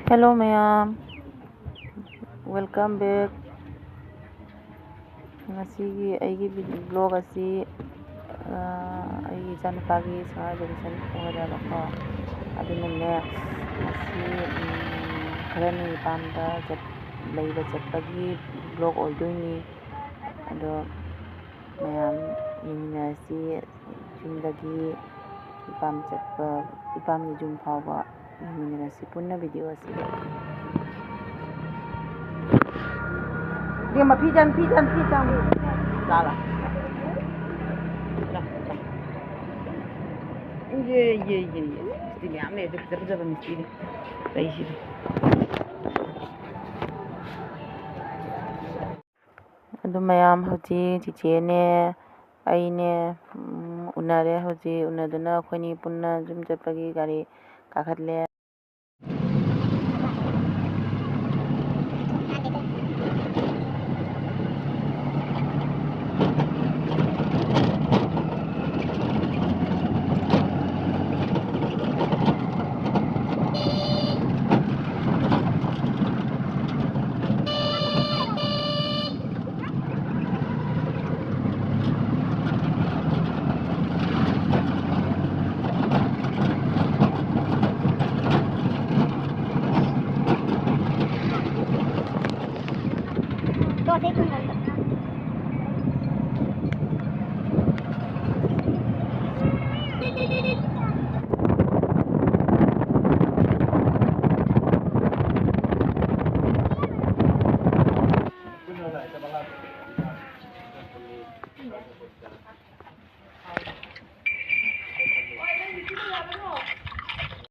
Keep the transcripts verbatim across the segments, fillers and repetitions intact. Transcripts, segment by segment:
Hello ꯃꯌꯥꯝ, welcome back. ꯉꯁꯤꯒꯤ ꯑꯩꯒꯤ ꯚꯤ-, vlog ꯑꯁꯤ, ꯑ, ꯑꯩꯒꯤ ꯏꯆꯥꯅꯨꯄꯥꯒꯤ summer vacation ꯑꯣꯏꯔꯦꯕꯀꯣ꯫ ꯑꯗꯨꯅꯅꯦ, ꯉꯁꯤ, ꯎꯝ, ꯈꯔꯅꯤ ꯏꯄꯥꯝꯗ ꯆꯠ-, ꯂꯩꯕ ꯆꯠꯄꯒꯤ vlog ꯑꯣꯏꯗꯣꯏꯅꯤ꯫ ꯑꯗꯣ ꯃꯌꯥꯝ ꯌꯦꯡꯃꯤꯟꯅꯔꯁꯤ꯫ ꯌꯨꯝꯗꯒꯤ ꯏꯄꯥꯝ ꯆꯠꯄ, ꯏꯄꯥꯝꯒꯤ ꯌꯨꯝ ꯐꯥꯎꯕ ꯌꯦꯡꯃꯤꯟꯅꯔꯁꯤ ꯄꯨꯟꯅ video ꯑꯁꯤꯗ꯫ ꯏꯕꯦꯝꯃ, ꯐꯤ ꯆꯪ, ꯐꯤ ꯆꯪ, ꯐꯤ ꯆꯪ꯫ ꯂꯥ, ꯂꯥ꯫ ꯂꯥ, ꯂꯥ꯫ ꯌꯦ, ꯌꯦ, ꯌꯦ, ꯌꯦ꯫ ꯃꯤꯁꯇꯤ ꯃꯌꯥꯝ ꯂꯩ, ꯑꯗꯨ ꯐꯖ ꯐꯖꯕ ꯃꯤꯁꯇꯤꯗꯤ ꯂꯩꯁꯤꯗꯤ꯫ ꯑꯗꯨ ꯃꯌꯥꯝ ꯍꯧꯖꯤꯛ ꯆꯤꯆꯦꯅꯦ, ꯑꯩꯅꯦ, ꯎꯝ, ꯎꯅꯔꯦ꯫ ꯍꯧꯖꯤꯛ ꯎꯅꯗꯨꯅ ꯑꯩꯈꯣꯏꯅꯤ ꯄꯨꯟꯅ ꯌꯨꯝ ꯆꯠꯄꯒꯤ ꯒꯥꯔꯤ ꯀꯥꯈꯠꯂꯦ꯫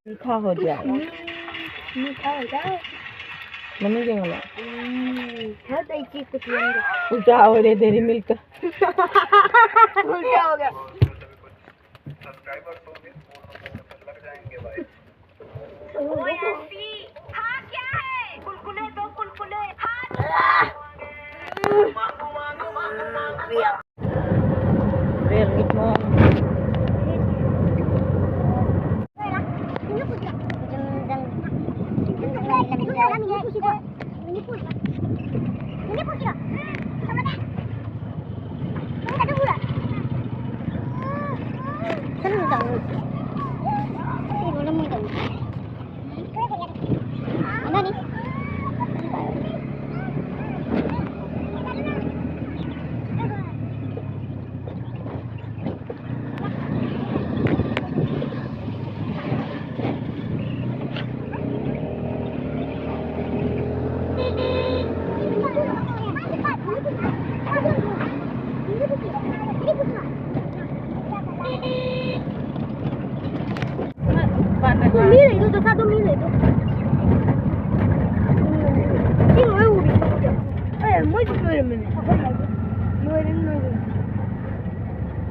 मीठा हो जाए। मीठा हो जाए। मम्मी के वाला। हम्म, हर एक चीज कुछ लेंगे। उल्टा हो रहे डेयरी मिल्क। उल्टा हो गया। ꯔꯦꯜꯒꯤ ꯊꯣꯡ꯫ ꯃꯤ ꯂꯩꯗꯣ, ꯗꯣꯁꯥꯗꯣ ꯃꯤ ꯂꯩꯗꯣ꯫ ꯁꯤ ꯂꯣꯏ ꯎꯔꯤ꯫ ꯑꯦ, ꯃꯣꯏꯁꯨ ꯂꯣꯏꯔꯝꯃꯤꯅꯦ꯫ ꯂꯣꯏꯔꯦ, ꯂꯣꯏꯔꯦ꯫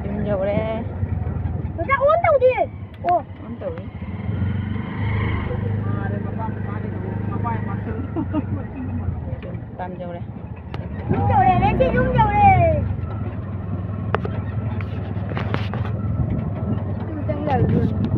ꯌꯨꯝ ꯌꯧꯔꯦ꯫ ꯗꯣꯁꯥ ꯑꯣꯟ ꯇꯧꯗꯦ꯫ ꯑꯣ꯫ ꯑꯣꯟ ꯇꯧꯏ꯫ ꯌꯨꯝ ꯌꯧꯔꯦ, ꯂꯩꯆꯤ, ꯌꯨꯝ ꯌꯧꯔꯦ꯫ ꯌꯨꯝ ꯆꯪꯉꯛꯑꯕ꯫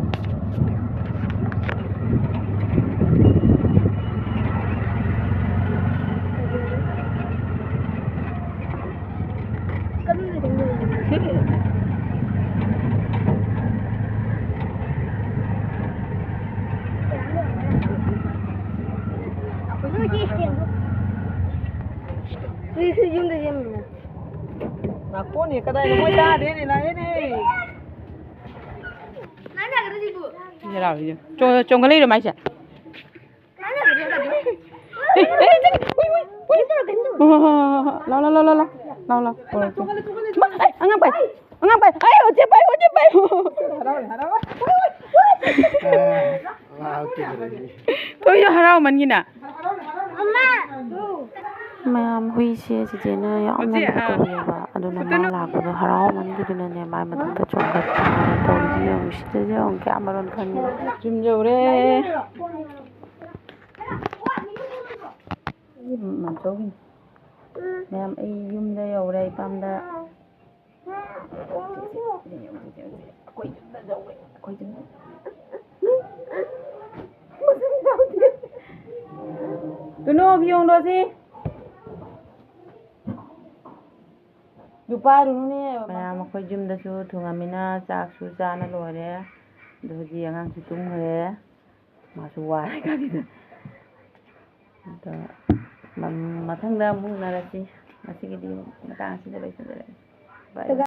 ꯌꯨꯝꯗ ꯁꯦꯝꯃꯤꯅꯦ꯫ ꯅꯥꯀꯣꯟꯅꯦ ꯀꯗꯥꯏꯗ ꯃꯣꯏ ꯇꯥꯗꯦꯅꯦ, ꯂꯥꯛꯑꯦꯅꯦ꯫ ꯆꯣ-, ꯆꯣꯡꯈꯠꯂꯛꯏꯔꯣ ꯃꯥꯏꯁꯦ? ꯂꯥꯎ, ꯂꯥꯎ, ꯂꯥꯎ, ꯂꯥꯎ, ꯂꯥꯎ꯫ ꯂꯥꯎ, ꯂꯥꯎ, ꯂꯥꯎ, ꯂꯥꯎ꯫ ꯄꯣꯔꯛꯑꯣ, ꯄꯣꯔꯛꯑꯣ꯫ ꯃꯥ, ꯑꯩ, ꯑꯉꯥꯡ ꯄꯥꯏ, ꯑꯉꯥꯡ ꯄꯥꯏ꯫ ꯑꯩ, ꯎꯆꯦ ꯄꯥꯏ, ꯎꯆꯦ ꯄꯥꯏ꯫ ꯊꯣꯏꯁꯨ ꯍꯔꯥꯎꯃꯟꯒꯤꯅ꯫ ꯃꯌꯥꯝ, ꯍꯨꯏꯁꯦ ꯆꯤꯆꯦꯅ ꯌꯥꯝꯅ ꯂꯨꯅ ꯇꯧꯕꯤꯌꯦꯕ꯫ ꯑꯗꯨꯅ ꯃꯥ ꯂꯥꯛꯄꯗꯣ ꯍꯔꯥꯎꯃꯟꯈꯤꯗꯨꯅꯅꯦ, ꯃꯥꯏ ꯃꯊꯛꯇ ꯆꯣꯡꯈꯠꯇꯅ ꯇꯧꯔꯤꯁꯤ ꯌꯦꯡꯉꯨ꯫ ꯁꯤꯗꯁꯨ ꯌꯦꯡꯉꯨ, ꯀꯌꯥ ꯃꯔꯣꯟ ꯈꯪꯉꯤ꯫ ꯌꯨꯝ ꯌꯧꯔꯦ꯫ ꯃꯥꯆꯧꯕꯤꯅꯤ꯫ ꯃꯌꯥꯝ, ꯑꯩ ꯌꯨꯝꯗ ꯌꯧꯔꯦ, ꯏꯄꯥꯝꯗ꯫ ꯑꯩꯈꯣꯏ ꯌꯨꯝꯗ ꯌꯧꯔꯦ, ꯑꯩꯈꯣꯏ ꯌꯨꯝꯗ꯫ ꯇꯨꯅꯨ, ꯐꯤ ꯍꯣꯡꯗꯣꯛꯑꯁꯤ꯫ ꯅꯨꯄꯥꯗꯨꯅꯅꯦ꯫ ꯃꯌꯥꯝ, ꯑꯩꯈꯣꯏ ꯌꯨꯝꯗꯁꯨ ꯊꯨꯡꯉꯃꯤꯅ ꯆꯥꯛꯁꯨ ꯆꯥꯅ ꯂꯣꯏꯔꯦ꯫ ꯑꯗꯨ ꯍꯧꯖꯤꯛ ꯑꯉꯥꯡꯁꯨ ꯇꯨꯝꯈ꯭ꯔꯦ꯫ ꯃꯥꯁꯨ ꯋꯥꯔꯦ ꯒꯥꯔꯤꯗ꯫ ꯑꯗꯣ ꯃ-, ꯃꯊꯪꯗ ꯑꯃꯨꯛ ꯎꯅꯔꯁꯤ꯫ ꯉꯁꯤꯒꯤꯗꯤ ꯃꯇꯥꯡ ꯑꯁꯤꯗ ꯂꯣꯏꯁꯤꯟꯖꯔꯒꯦ꯫ ꯕꯥꯏ ꯕꯥꯏ꯫